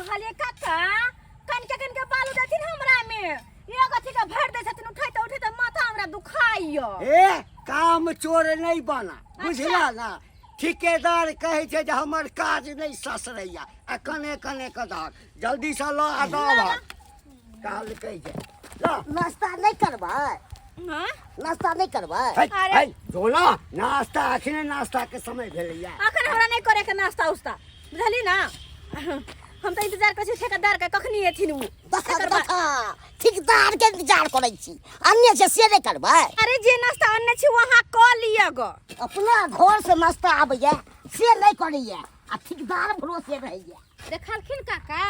कहलिए काका, कनके कनके बालू देथिन हमरा में, एक अथी के भर दै छथिन, उठैते उठैते माथा हमरा दुखाइया। ए काम चोर नहीं बना, बुझला ना? ठिकेदार कहै छै जे हमर काज नहि ससरैया, आ कने कने के दहक, जल्दी से लऽ आ दहक कहलकै जे लऽ। नाश्ता नहि करबै? हाँ? नाश्ता नहि करबै? है, अरे। है, जो ना नाश्ता, अखने नाश्ता के समय भेलैया। अखन हमरा नहि करे के नाश्ता उस्ता, बुझली ना? हम तऽ इंतजार करै छी ठेकेदार के, कखनी एथिन उ। देखा एकर बाद- देखा, ठेकेदार के इंतजार करै छी, अन्य छै से नहि करबै? अरे जे नाश्ता अनने छी वहाँ कऽ लिअ ग। अपना घर से नाश्ता आबैया से नहि करैया, आ ठेकेदार भरोसे रहैया। देखलखिन काका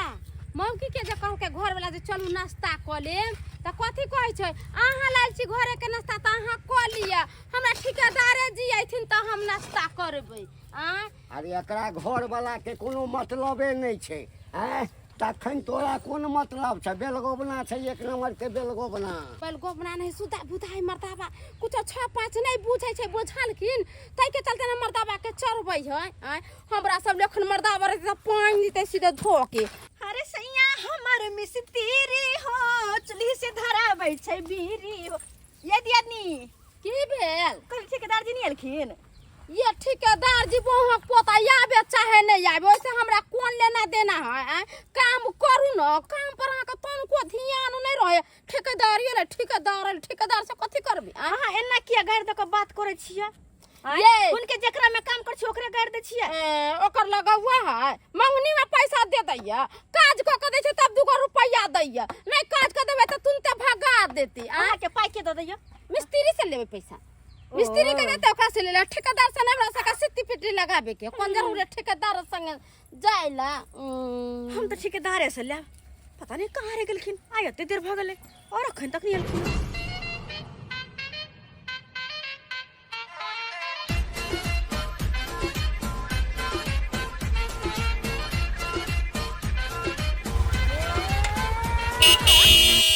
मौकी के जे कहलकै घरवला जे चलू नाश्ता कऽ लेब, तऽ कथी कहै छै? अहाँ लायल छी घरे के नाश्ता तऽ अहाँ कऽ लिअ, हमरा ठिकेदारे जी अयथिन तऽ हम नाश्ता करबै। आँय? अरे एकरा घरवला के कोनो मतलबे नहि छै। आँय, तखन तोरा कोन मतलब छै? बेलगोबना छै, एक नंबर के बेलगोबना। बेलगोबना नहि, सुधा बुधा है मर्दाबा, कुछो छः पाँच नहि बुझै छै, बुझलखिन? ताहिके चलते ने मर्दाबा के चढ़बै है। आँय, हमरा सब लखन मर्दाबा रहतै तऽ पानि दितै सीधे धो के। अरे सैया हमर मिस्त्री हो, चूल्ही से धराबै छै बीड़ी हो। ये दियादनी। की भेल? कहली ठेकेदार जी नहि एलखिन? ये ठेकेदार जी वहाँ पोता आबे चाहे नहीं आबे, ओइसे हमरा कोन लेना देना है? आँय? काम करू न, काम पर अहाँके तनिको ध्यान नहीं रहे। ठेकेदारी एलै, ठेकेदार एलै, ठेकेदार से कथी करबी? आँय? अहाँ एना किया गारि दऽ कऽ बात करै छियै? आँय? ये। हुनके जेकरा में काम करै छियै ओकरे गारि दै छियै? ए, ओकर लगौआ है, मंगनी में पैसा दे दैया, काज कऽ के दै छै तब दूगो रुपैआ दैया, नहीं काज कऽ देबै तऽ तुरंते भगा देती। आँय? अहाँके पाइ के दऽ दैया? मिस्त्री से लेबै पैसा, मिस्त्री के देते ओकरा से लेला, ठेकेदार से नहीं हमरा सके सिट्टी पिट्टी लगाबे के कोन जरूर है ठेकेदार संग जाय ला। हम तऽ ठेकेदारे से लेब, पता नहीं कहाँ रह गेलखिन, आइ एते देर भऽ गेलै और अखन तक नहीं एलखिन।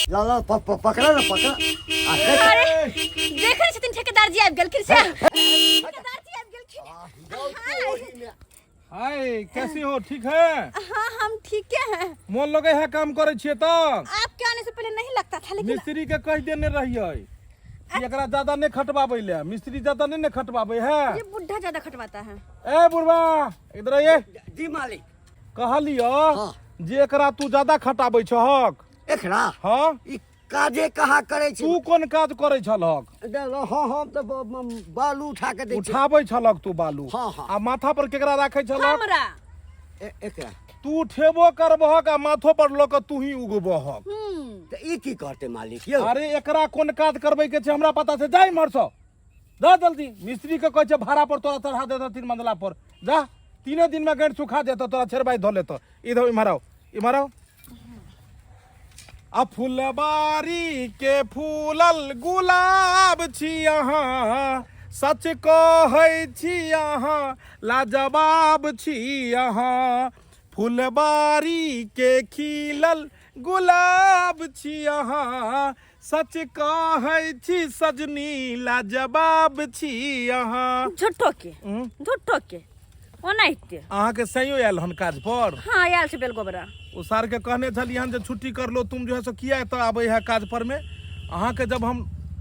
ला ला पकड़ा ना, पकड़ा। आ, देख। अरे देख रहे छथिन ठेकेदार जी आबि गेलखिन से। ठेकेदार जी आबि गेलखिन। हाय, कैसी हो? ठीक है? हाँ हम ठीके हैं। मोन लगे है काम करे छियै तऽ? आपके आने से पहले नहीं लगता था, लेकिन मिस्त्री के कह देने रहियै कि एकरा ज्यादा नहीं खटवाबै ले, मिस्त्री ज्यादा नहीं ने खटवाबै है। ये बुढ़ा ज्यादा खटवाता है। ए बुढ़वा इधर आइए। जी मालिक। कहलियो हाँ। जे एकरा तू ज्यादा खटाबै छहक। एकरा? हाँ। ई काजे कहाँ करै छी? तू कोन काज करै छलहक? हाँ, हम तऽ बालू उठा के दै छी। उठाबै छलहक तू बालू? हाँ, हाँ। आ माथा पर केकरा राखै छलहक? हमरा। एकरा। तू उठेबो करबहक आ माथो पर लऽ कऽ तू ही उगबहक। तऽ ई की करतै मालिक यौ? अरे एकरा कोन काज करबै के छै हमरा पता छै, जा इम्हर सँ, जा जल्दी। मिस्त्री के कहै छै भाड़ा पर तोरा चढ़ा देतऽ 3 मंजिला पर, जा 3 दिन में गाँठ सुखा देतऽ, तोरा छेड़बाई धऽ लेतऽ। इधर इम्हर आउ, इम्हर आउ। आ फुलबारी के फूलल गुलाब छी अहाँ, सच कहै छी अहाँ लाजवाब छी अहाँ। फुलबारी के खिलल गुलाब छी अहाँ, सच कहै छी सजनी लाजवाब छी अहाँ। झूठो के, झूठो के ओनाहिते। अहाँके सैयो आयल हन काज पर? हाँ आयल छै बेलगोबरा। ओ सार के कहने छलियै हन जे छुट्टी कर लो तुम, जो है सो किया एतऽ आबै है काज पर में? अहाँके जब हम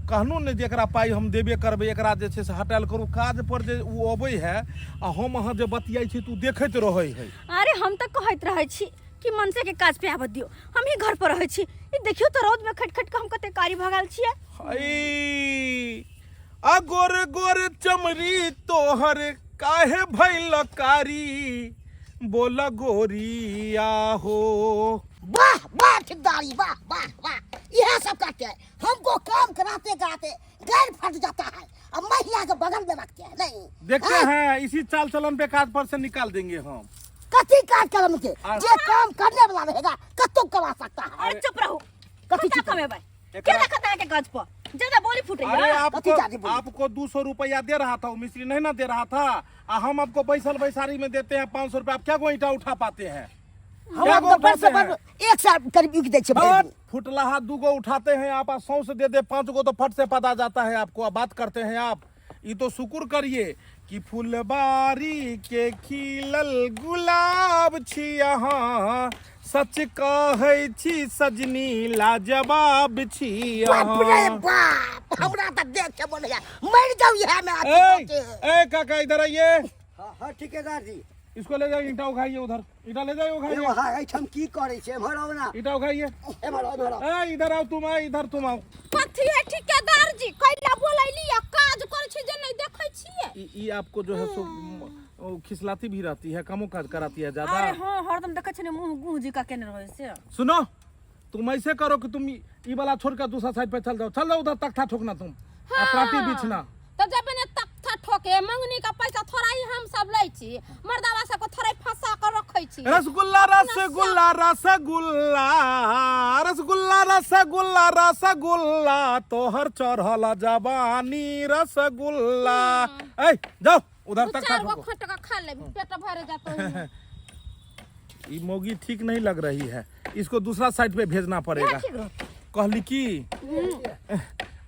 कहलहुँ ने जे एकरा पाइ हम देबे करबै, एकरा जे छै से हटायल करू काज पर, जे ओ अबै है आ हम अहाँ जे बतियाइ छी तऽ ओ देखैत रहै है। अरे हम तऽ कहैत रहै छी कि मनसे के काज पे आबऽ दियौ, हम ही घर पर रहै छी। ई देखियौ तऽ रौद में खटि खटि कऽ हम कते कारी भऽ गेल छियै। हई आ गोर गोर चमरी तोहर काहे भइल कारी, बोल गोरिया हो। वाह वाह ठेकेदारी, वाह वाह वाह, यह सब करते हैं हमको, काम कराते कराते गैर फट जाता है अब महिला के बगल में रखते हैं नहीं। देखते हाँ? हैं इसी चाल चलन पे काज पर से निकाल देंगे हम। कथी काज करम के? जे काम करने वाला रहेगा कतो कमा सकता है। अरे चुप रहो। कथी कता चुप? कमेबै? एकरा- के रखता है के काज पर ज्यादा बोली फूट रही अरे है। आपको कथी जादे बोली? आपको 200 रुपया दे रहा था वो मिस्त्री, नहीं ना दे रहा था, आ हम आपको बैसल बैसारी में देते हैं 500 रुपया, आप क्या गो ईंटा उठा पाते हैं? हम क्या तो गो बस उठाते हैं? एक साल करीब यूक दै छै भरि बट दिन। फुटलाहा 2 गो उठाते हैं आप, आ 100 से दे दे 5 गो तो फट से पता जाता है आपको। अब बात करते हैं आप, ये तो शुक्र करिए कि फुलबारी के खिलल गुलाब छी अहाँ, सच कहै छी सजनी लाजवाब छी बाप रे अहाँ। बाप, हमरा तऽ देख के मन होइया मरि जाउ इएह में। ए ए काका इधर आइए। हाँ हाँ ठेकेदार जी। इसको ले जाइए, ईंटा उखाइए, उधर ईंटा ले जाइए, यौ उखाइए। अहाँ एहिठाम की करै छै? एम्हर आउ ना। ईंटा उखाइए। एम्हर आउ, एम्हर आउ। ए इधर आओ तुम, आए इधर तुम आओ। कथी है ठेकेदार जी, कैला बोलैली? आ काज करै छी जे नहीं देखै छियै? ई ई आपको जो है सो ओ, खिसलाती भी रहती है, कामो काज कराती है ज्यादा। अरे हाँ, हरदम देखै छै ने मुँह गुह जी का केने रहै से। सुनो, तुम ऐसे करो कि तुम ई वाला छोड़ कर दूसरा साइड पे चल जाओ, चल जाओ उधर, तख्ता ठोकना तुम आ प्राटी बिछना। तऽ जब ने तख्ता ठोके, मंगनी का पैसा थोड़ा ही हम सब लै छी, मर्दावा सबके थोड़ा ही फंसा कर रखै छी। रसगुल्ला रसगुल्ला रसगुल्ला रसगुल्ला रसगुल्ला रसगुल्ला, तोहर चढ़ल जवानी रसगुल्ला। ए जाओ उधर, दू तख्ता चार गो ठोको। खटका खा लेबी, पेट भर जातो। ये मोगी ठीक नहीं लग रही है, इसको दूसरा साइड पे भेजना पड़ेगा। कहली की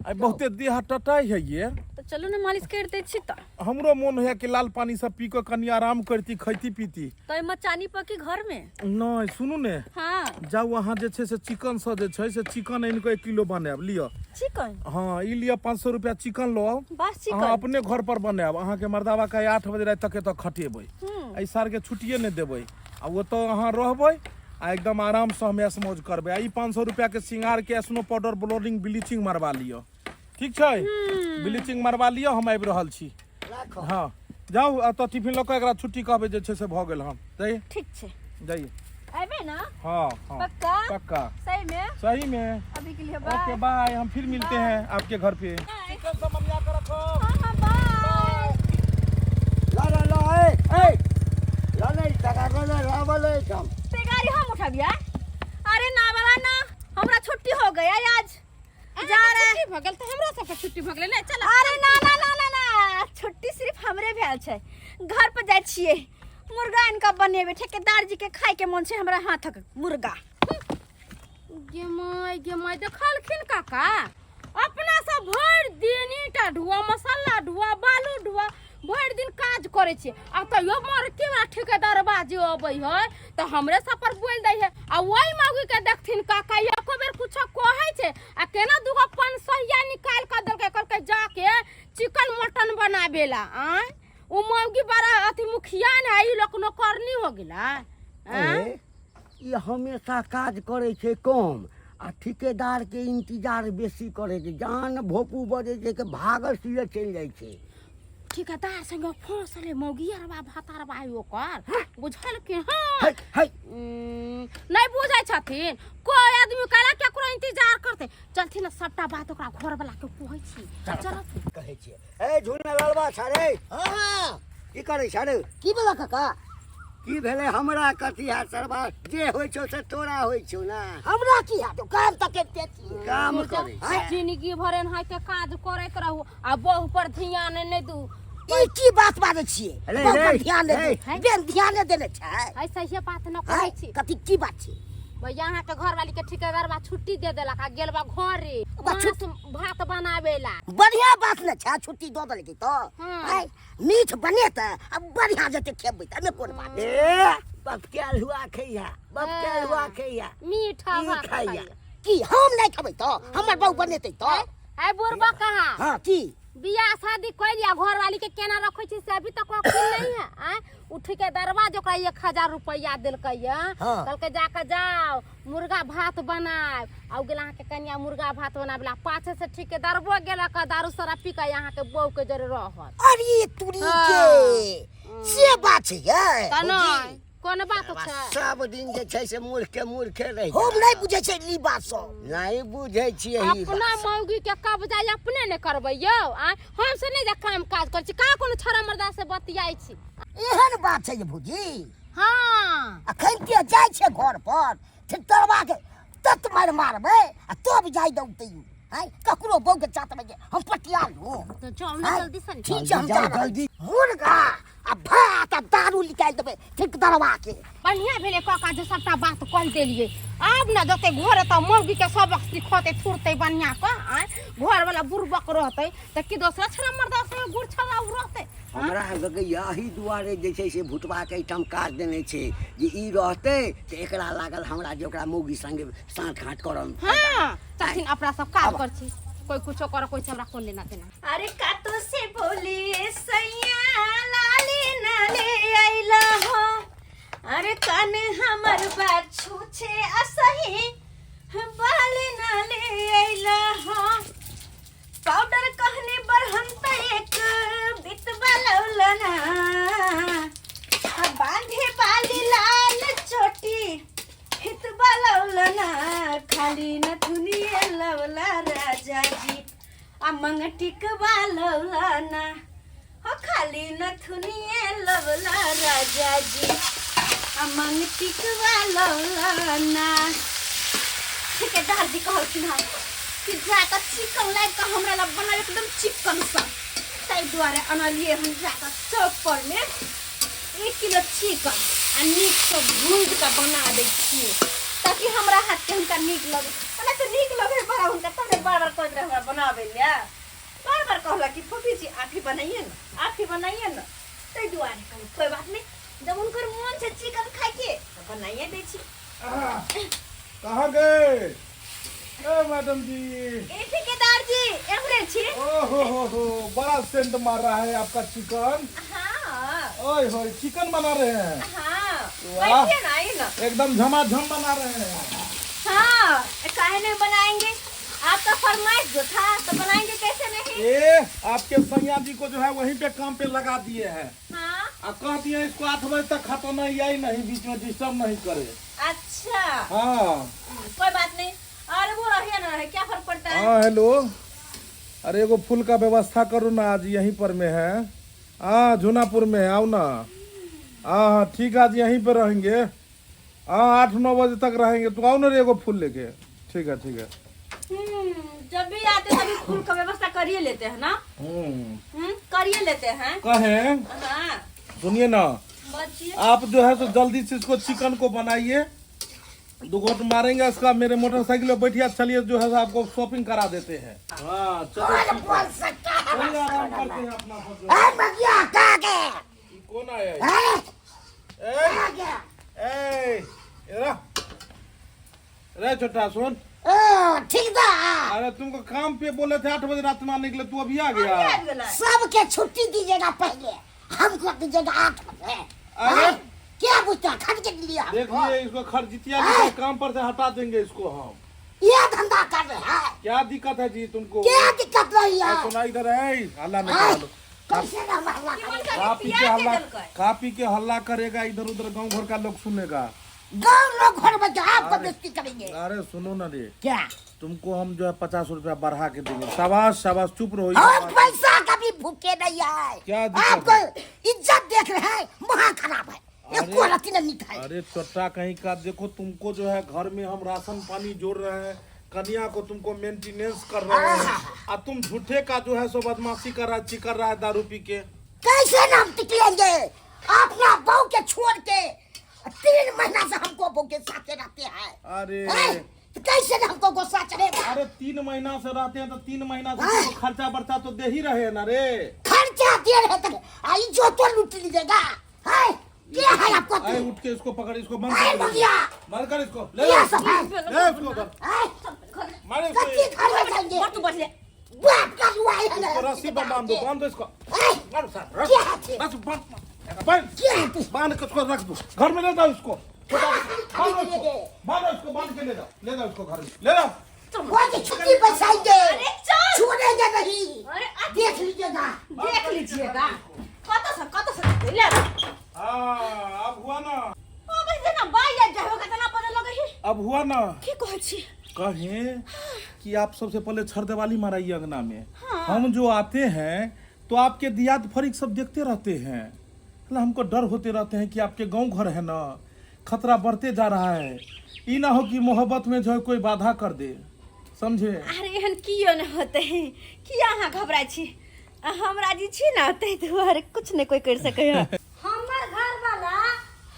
आई बहुते देह टटाई है ये। तऽ चलू ने, मालिश करि दै छी तऽ। हमरो मोन होइया कि लाल पानी सब पी कऽ कनि आराम करती, खैती पीती। तऽ एहिमे चानी पकी घरमे। नहि, सुनू ने। हाँ। जाउ अहाँ जे छै से चिकन सँ जे छै से चिकन आनि कऽ 1 किलो बनायब लिअ। चिकन? हाँ, ई लिअ, 500 रुपया चिकन लऽ आउ। बस? अहाँ चिकन अपने घर पर बनायब। अहाँके मर्दाबा के 8 बजे राति तक एतऽ खटेबै, एहि सालके छुट्टिए नहि देबै, आ ओतऽ अहाँ रहबै आ एकदम आरामसँ हम ऐश मौज करबै। आ ई 500 रुपयाके सिंगारके स्नो पाउडर, ब्लोडिंग, ब्लीचिंग मरवा लिअ, ठीक छै? ब्लीचिंग मरवा लिअ, हम आबि रहल छी। राखो। हँ, जाउ, एतऽ टिफिन लऽ कऽ एकरा छुट्टी कहबै जे छै से भऽ गेल। हम जाइए। ठीक छै। जाइए। अयबै ने? हाँ हाँ। पक्का? पक्का। सही में? सही में। अभी के लिए ओके। बाय। बाय, हम फिर मिलते हैं आपके घर पे। चिकन सब ममिया के रखो। हाँ हाँ, बाय। ल ल ल, ए ए, ल नै टका ल लाबल एहिठाम। ते गाड़ी हम उठाबिया? अरे ना बाबा ना, हमरा छुट्टी हो गया आज, जा रहे। छुट्टी भऽ गेल तऽ हमरो सबके छुट्टी भऽ गेलै ने, चल। अरे ना ना ना ना ना, छुट्टी सिर्फ हमरे भेल छै। घर पर जाइ छियै, मुर्गा इनका बनेबै। ठेकेदार जी के खाय के मन छै हमरा हाथक मुर्गा। गे माय, गे माय, देखलखिन काका? अपना सब भरि दिन ईंटा ढुआ, मसाला ढुआ, बालू ढुआ, भरि दिन काज करै छियै, आ तैयो मरके वाला ठेकेदार बाजी अबै है तऽ हमरे सब पर बोलि दै है। आ ओहि मौगी के देखथिन काका, एको बेर कुछो कहै छै? आ केना दूगो 500 निकालि कऽ देलकै, कहलकै जाके चिकन मटन बनाबेला। आँय, ओ मौगी बड़ा अथी मुखिया ने है, ई लोग नौकरनी हो गेला आँय? ए, ई हमेशा काज करै छै कम आ ठेकेदारके इंतजार बेसी करै छै। जहन भोपू बजै छै कि भागल सीधे चलि जाइ छै। ठेकेदार संगे फंसले मौगी अरबा भातारबा है ओकर, बुझल कि? हाँ। है है। नहि बुझै छथिन कोई आदमी, कहला केकरो इंतजार करते। चलथिन ने, सबटा बात ओकरा घर वाला के कहै छी, चलथिन। कहै छियै, ए झुना ललबा छ रे। हाँ हाँ। की करै छ रे? की भेलै काका? की भेलै हमरा? कथी हैत सरबा, जे होइ छौ से तोरा होइ छौ ने। हमरा की हैत? काम तऽ करिते छियै। काम करै छै। जिंदगी भर एनाहिते काज करैत रहू आ बहु पर ध्यान नहि दू। ई की बात बाजै छियै? अरे, बहु पर रे, ध्यान नहि रे। दू, बेन ध्यान नहि देने छै? ऐसे ही बात न कहै आँय, छी। कथी की बात छै? भैया, अहाँके घरवाली के ठेकेदार बा छुट्टी दे देलक आ गेल बा घरे बा मांस भात बनाबेला। बढ़िया बात ने छै, छुट्टी दऽ देलकै तऽ। हाँ। आँय, मीठ बनेतै आ बढ़िया जेतै, खेबै तऽ एहिमे कोन बात छै? ए बपकेल हुआ खैया, बपकेल हुआ खैया। मीठा ई भात खाइया। खाइया। की हम नहि खेबै तऽ हमर बहु बनेतै तऽ? है बुढ़बा कहाँ? हाँ, की? बियाह शादी कर लिया, घरवाली के केना रखै छी से अभी तक अकिल नहीं है। आँय, उ ठेकेदारवा जे ओकरा 1000 रुपैआ देलकै ये, हाँ। कहलकै जाके जाओ मुर्गा भात बनायब, आ उ गेल अहाँके कनिया मुर्गा भात बनाबे ला। पाछे से ठेकेदारबो गेलक आ दारू शराब पी के अहाँके बहू के जरे रहत। अरे तुरी के, से बात छै यै? तऽ भौजी, नहि कोन बात छै? सब दिन जे छै से मूर्खे मूर्खे रहि हम नहि बुझै छै ई बात सब। नहि बुझै छियै ई अपना बात। मौगी के कब्जा अपने ने करबै यौ। आँय, हम से नहि जे काम काज करै छी का कोनो छड़ा मर्दा से बतियाइ छी। एहन बात छै जे भौजी? हाँ। अखन के जाइ छै घर पर ठेकरवा के तत मारि मारबै आ तब जाइ दौड़तै। आँय, ककरो बहू के चातबै जे हम पटिया लू? तऽ जाउ ने आँय, जल्दी से। ठीक छै, हम जल्दी जा जाउ, रहल जल्दी। छी। मुर्गा आ भात आ दारू निकालि देबै ठेकदरवा के। बढ़िया भेलै काका जे सबटा बात कहि देलियै। आब ने जते घर एतऽ मौगी के सबक सिखतै थुरतै बढ़िया कऽ। आँय, घर वाला बुड़बक रहतै तऽ की दोसरा छड़ा मर्दा संगे गुड़ छड़ा रहतै? हमरा लगैए एही दुआरे जे छै से भुटबाके एहिठाम काज देने छै जे ई रहतै तऽ एकरा लागल हमरा जे ओकरा मौगी संगे साँठ घाँट करल। हाँ, तखन अपना सब काज कर छी, कोई कुछो कर, कोई से हमरा कोन लेना देना। अरे कतो से बोली सैया लाली नाले आइला हो, अरे कन हमर बात छूछे असही बाल नाले आइला हो, पाउडर कहने बरहम त एक बितवा लौलना, आ बांधे बाली लाल चोटी हितवा लौलना, खाली नथुनिए लौला राजा जी आ मंगटिकवा लौलना, हो खाली नथुनिए लौला राजा जी आ मंगटिकवा लौलना। ठेकेदार जी कहलखिन हँ कि जाकऽ चिकन लाबि कऽ हमरा लग बनाउ एकदम चिकन सँ, ताहि दुआरे अनलियै हम जाकऽ चौक पर मे 1 किलो चिकन आ नीकसँ भूजि कऽ बना दै छियै ताकि हमरा हाथके हुनका नीक लगै। ओना तऽ नीक लगै बड़ा हुनका, तब ने बार बार कहैत रहै हमरा बनाबै लए, बार बार कहलक कि फूफी जी आप ही बनाइए ना, आप ही बनाइए ना, ताहि दुआरे कहलहुँ कोइ बात नहि, जब हुनकर मोन छै चिकन खाइके तऽ बनाइए दै छी। कहाँ गए ए मैडम जी? ए ठेकेदार जी एमरे छी। ओ हो हो हो, बड़ा सेंट मार रहा है आपका चिकन। हाँ। ओए होए, चिकन बना रहे हैं। हाँ। वाह। बैठिए ना, आइए ना। एकदम झमाझम बना रहे हैं। हाँ, काहे नहीं बनाएंगे, आपका फरमाइश जो था तो बनाएंगे कैसे नहीं। ए आपके सैया जी को जो है वहीं पे काम पे लगा दिए हैं। हाँ। आ कह दिए इसको 8 बजे तक खत्म नहीं आई, नहीं बीच में डिस्टर्ब नहीं करे। अच्छा। हाँ। कोई बात नहीं, और वो रहे ना रहे क्या फर्क पड़ता है। हाँ हेलो, अरे एगो फूल का व्यवस्था करो ना, आज यहीं पर में है। हाँ जूनापुर में है, आओ ना। हाँ हाँ ठीक है, आज यहीं पर रहेंगे। हाँ 8-9 बजे तक रहेंगे, तो आओ ना रे एगो फूल लेके। ठीक है ठीक है। जब भी आते तभी फूल का व्यवस्था करिए लेते हैं ना। करिए लेते हैं। कहे हाँ। सुनिए ना, बचिए। आप जो है सो जल्दी से इसको चिकन को बनाइए, 2 घोट मारेंगे इसका, मेरे मोटरसाइकिल पे बैठिए, चलिए जो है सो आपको शॉपिंग करा देते हैं। हाँ चलो कौन बोल सकता है? चलिए, आराम करते हैं अपना सब। ए मगिया कहाँ गए? कौन आया है? ए, ए, कहाँ गया? ए, इधर आ। रे छोटा सुन। ओ, ठीक था। अरे तुमको काम पे बोले थे 8 बजे रात में आने के लिए, तू अभी आ गया। आ गया। सबके छुट्टी दीजिएगा पहले, हमको दीजिएगा 8 बजे। अरे। हाँ? क्या पूछता खट के लिया हमको? देखिए इसको खर्जितिया जी का काम पर से हटा देंगे इसको हम। ये धंधा कर रहे हैं। क्या दिक्कत है जी तुमको? क्या दिक्कत नहीं है। सुना इधर है, हल्ला नहीं हाँ? करो। कैसे ना हल्ला करेगा? खा पी के हल्ला, खा पी के हल्ला करेगा, इधर उधर गांव घर का लोग सुनेगा। गांव लोग घर में जो आपको बेइज्जती करेंगे। अरे सुनो ना रे, क्या तुमको हम जो है 50 रुपया बढ़ा के देंगे। शाबाश शाबाश, चुप रहो। हम पैसा कभी भूखे नहीं आए। क्या दिक्कत आपको है? इज्जत देख रहे हैं, महा खराब है, एको रत्ती नहीं खाए। अरे चट्टा कहीं का देखो, तुमको जो है घर में हम राशन पानी जोड़ रहे हैं, कन्या को तुमको मेंटेनेंस कर रहे हैं, और तुम झूठे का जो है सो बदमाशी कर रहा है, कर रहा है दारू पी के। कैसे नाम टिकलेंगे? अपना बहू के छोड़ के 3 महीना से हमको बहू के साथ रहते हैं। अरे हैं? तो कैसे ना हमको गुस्सा चढ़ेगा? अरे 3 महीना से रहते हैं तो 3 महीना से तुमको खर्चा बर्चा तो दे ही रहे हैं ना रे। खर्चा दे रहे थे, आई जो तो लूट लीजिएगा। हैं? क्या है आपको? अरे उठ के इसको पकड़, इसको बंद अरे कर, भैया। बंद कर इसको, ले क्या सब है? ले इसको उधर। हैं? मारे इसको। कच्ची घर में जाएंगे। और तू बच ले। बाप का जुआ है ना। इसको रस्सी पर बांध दो, बांध दो इसको। हैं? मारो साहब, क्या है? रस्सी बांध, बांध। क्या है? बांध के उसको रख दो, घर में ले जाओ इसको। बांधो ले इसको, बांधो इसको, बांध के ले जाओ, ले जाओ इसको घर में ले जाओ। वो जो छुट्टी बचाएंगे, अरे चल। छोड़ेंगे नहीं। अरे देख लीजिएगा, देख लीजिएगा। कत से, कत से ले आ। हाँ, अब हुआ ना। ओ बस ना बाई जा जाओ कतना पता लगे ही। अब हुआ ना। की कहै छी? कहें कि आप सबसे पहले छरदेवाली माराइए अंगना में। हाँ। हम जो आते हैं तो आपके दियाद फरीक सब देखते रहते हैं, हमको डर होते रहते हैं कि आपके गांव घर है ना, खतरा बढ़ते जा रहा है, ई ना हो कि मोहब्बत में जो है कोई बाधा कर दे, समझे? अरे एहन कियो न होते हैं, किया अहाँ घबराइ छी? हमरा जे छी ना ताहि दुआरे कुछ नहीं कोई कर सकै है। हमर घर वाला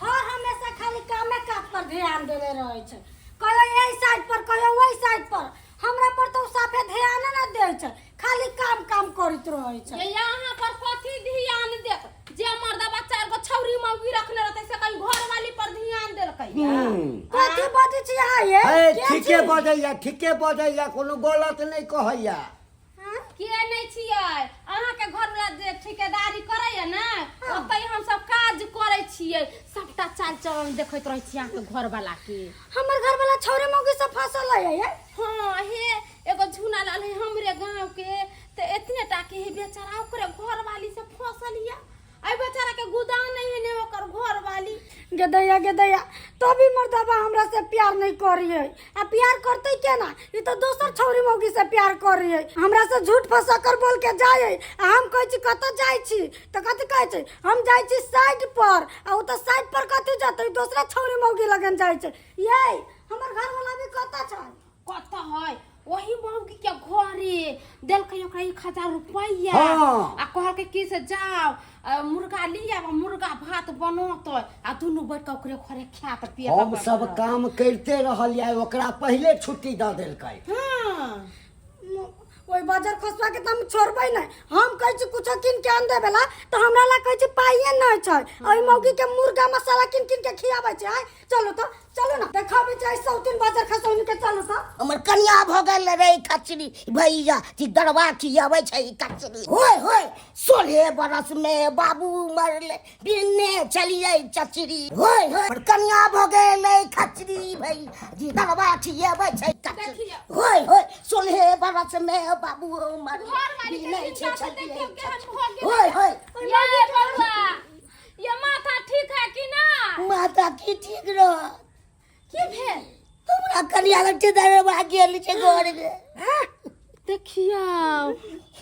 हर हमेशा खाली कामे काज पर ध्यान देले रहै छै, कहियो एहि साइड पर कहियो ओहि साइड पर, हमरा पर तऽ ओ साफे ध्यान न दै छै, खाली काम काम करैत रहै छै। ये यहाँ पर कथी ध्यान देत जे मर्दबा चार गो छौरी मौगी रखने रहते से कहीं घर वाली पर ध्यान देलकै? कथी बजै छी अहाँ ये? हे, के ठीके छी? बजैया, ठीके बजैया, कोनो गलत नहि कहैया। के नहि छियै? अहाँके घर वाला जे ठेकेदारी करैया ने, ओतै हमसब काज करै छियै। सबटा चाल चलन देखैत रहै छियै अहाँके घर वाला के। हमर घर वाला छौरे मौगी सब फसल है ये? हाँ, हे एगो झूना लाल है हमरे गांव के, तऽ एतने टा के है बेचारा, ओकरे घर वाली से फसल या। आई बेचारा के गोदाम नहीं है ने ओकर घर वाली। गेदैया गेदैया, तभी मर्दबा हमरा से प्यार नहीं करी है। आ प्यार करते केना? ई तो दोसर छौरी मौगी से प्यार करी है। हमरा से झूठ फंसा कर बोल के जाय है, आ हम कहै छी कतऽ जाइ छी तऽ कथी कहै छै, हम जाइ छी साइड पर। आ ओ तऽ साइड पर कथी जतै, दोसरा छौरी मौगी लगन जाइ छै। ये हमर घर वाला भी कतऽ छै? कतऽ है? वही मौगी के घरे देलकै ओकरा 1000 रुपैआ। हाँ। आ कहलकै कि से जाओ मुर्गा लिया, मुर्गा भात बनतै आ दुनू बैठ के ओकरे घरे खायत पियत। हम सब काम करिते रहलियै, ओकरा पहिले छुट्टी दऽ देलकै। हाँ। ओहि बाजार खसबा के तऽ हम छोड़बै नहि। हम कहै छी कुछो कीन के आन देबे ला तऽ हमरा ला कहै छी पाइए नहि छै। ओहि मौगी के मुर्गा मसाला कीन कीन के खियाबै छै। आँय, चलू तऽ चलू ने, देखाबै छै सौतीन बाजार खसौनी के, चलू तऽ। हमर कनिया भऽ गेल रे खचरी भैया जी, दरबा खियाबै छै कचरी। होय होय, 16 बरस में बाबू मरले, बिन्ने चलिए चचरी। होय होय, हमर कनिया भऽ गेल खचरी भैया जी, दरबा खियाबै छै कचरी। देखियौ। होय होय, 16 बरस में बाबू मरले, घरवाली के बिन्ने चिंता से चलिए देखियौ केहन भऽ गेलै। होय होय। ये बउआ, ये माथा ठीक है कि ना? माथा की ठीक रह? की भेल? हमरा कनिया लग छै दरबा गेल छै घर में। देखियौ,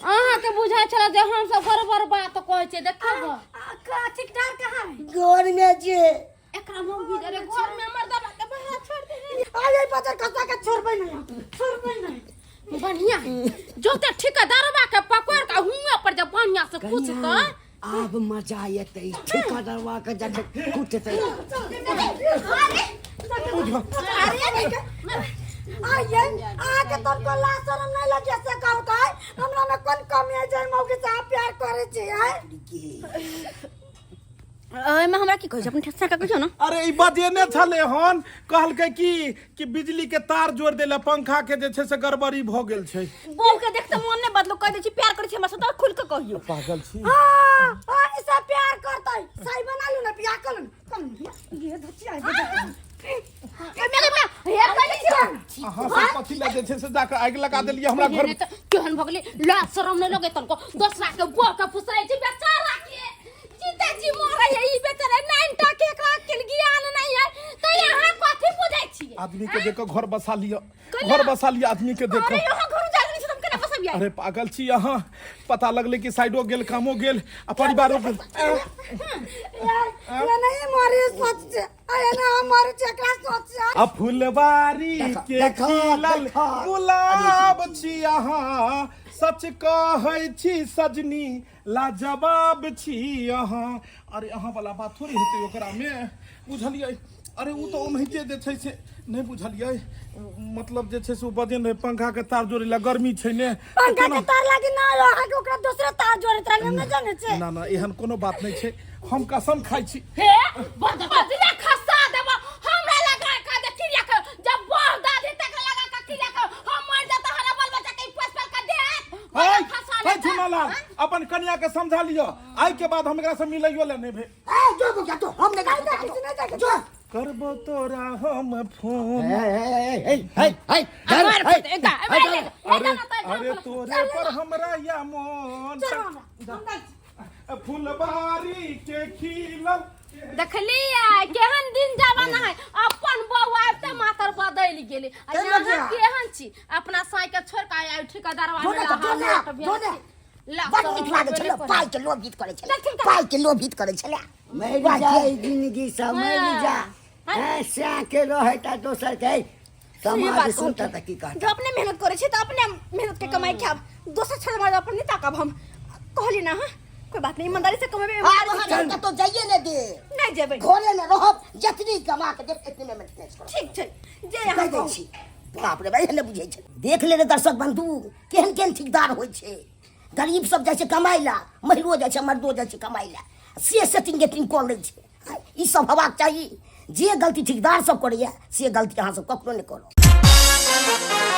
अहाँके बुझाइ छल जे हम सब गड़बड़ बात कहै छियै। देखियौ गो। ठेकेदार कहाँ है? घर में छै। एकरा मौगी अरे घर में मर्दबा के बाहर छोड़ दे। आइ बाजार खसबा के छोड़बै नहि हम, छोड़बै नहि। बढ़िया जोते ठेकेदारबा के पकड़ के हुए पर जब बढ़िया से कुचतै, आब मजा एतै ठेकेदारवा के जब कुटतै। आइए, अहाँके तनको लाज शरम नहि लगे से कहू तऽ? हमरा में कोन कमी है जे मौगी से अहाँ प्यार करै छी? आँय, ओहिमे हमरा की कहै छै? अपन ठेसा के कहियौ ने। अरे ई बजेने छलै हन, कहलकै की कि बिजली के तार जोड़ देले, पंखा के जे छै से गड़बड़ी भऽ गेल छै। बहू के देखते मोन नहि बदलो, कह दै छी प्यार करै छी हमरा से तऽ खुल के कहियौ। पागल छी। हाँ, हाँ, ई सब प्यार करतै, सही बना लू ना, बियाह कर लू ना। कल ये धचिया ए मेरे में हे कहै छी। अहाँ सब कथी लए जे छै से जाके आगि लगा देलियै हमरा घर में? तऽ केहन भऽ गेलै, लाज शरम नहि लगै तनको? दोसरा के बह के फुसरै छै। बेचारा के जीते जी मरै है ई बेचारा। नाइन टा के एकरा अकिल ज्ञान नहीं है तऽ अहाँ कथी बुझै छियै? आदमी के देख घर बसा लिअ, घर बसा लिअ आदमी के देख। अरे यहाँ घर उजाड़ देने छी तऽ हम केना बसबियै? अरे पागल छी अहाँ? पता लगलै कि साइडो गेल, कामो गेल आ परिवारो गेल। यार, ये नहीं मारे सोच से, आये ना हम मारे छै एकरा सोच से। आ फुलवारी देखा, के देखा, खिलल देखा। गुलाब छी अहाँ, सच कहै छी सजनी, लाजवाब छी अहाँ। अरे अहाँ वाला बात थोड़े हेतै ओकरा मे, बुझलियै? अरे ओ तऽ ओनाहिते जे छै से नहि बुझलियै, मतलब जे छै से ओ बजेन रहै पंखा के तार जोड़ै लए, गर्मी छै ने। पंखा के तार लागी ना अहाँ के ओकरा दोसरे तार जोड़ैत रहली, हम नहि जानै छियै। ना ना, एहन कोनो बात नहि छै, हम कसम खाइ छी। हे बदला खसा देब हमरा लगा के दे क्रिया के जब बह दादी तक लगा के क्रिया के हम मर जात हरा बाल बच्चा के पोस पाल के देत। है खसा है लेता। झुनालाल, अपन कन्या के समझा लिअ, आइ के बाद हम एकरा से मिलैयो ले नहि भेल। ए जो जो जो, हम नहीं जाते, किसी नहीं जाके। जो करबो तोरा हम फोन। हे हे हे हे हे मार हे, पड़तै, एका, हे, मार ले। अरे अरे तोरे पर हमरा या मोन, फुलबारी के खिलल। देखलियै केहन दिन जमाना है? अपन बौआ आबिते मातर बदलि गेलै। आ केहन अहाँ बजिया? केहन छी? अपना साँइ के छोड़ि कऽ आइ ठेकेदारवा जो ने, जो ने, जो ने। बड़ नीक लागै छलै, पाइ के लोभित करै छलै, पाइ के लोभित करै छलै। मरि जा ई जिंदगी से, मरि जा। हैं, सैं के रहै त दोसर के सही समाज बात सुनता कहलकै। त की कहता? जब अपने मेहनत करै छी तऽ अपने मेहनत के कमाई खायब, दोसर छल मार अपन नहि ताकब। हम कहली ना, हाँ, कोई बात नहीं, ईमानदारी से कमेबे। आब ईमानदारी से अहाँ कतौ जाइए ने दे। नहि जेबै। घरे में रहब, जतनी कमा के देब एतने में मेंटेनेंस करब। ठीक छै, जे कहि अहाँ दै कहू। छी। बाप रे भाई नहि बुझै छै। देख ले रे दर्शक बंधु, केहन केहन ठेकेदार होइ छै। गरीब सब जाइ छै कमाइ लए, महिलो जाइ छै, मर्दो जाइ छै कमाइ लए, से सेटिंग गेटिंग कऽ लै छै। ई सब हेबाक चाही। जे गलती ठेकेदार सब करैया से गलती अहाँ सब कखनो नहि करू।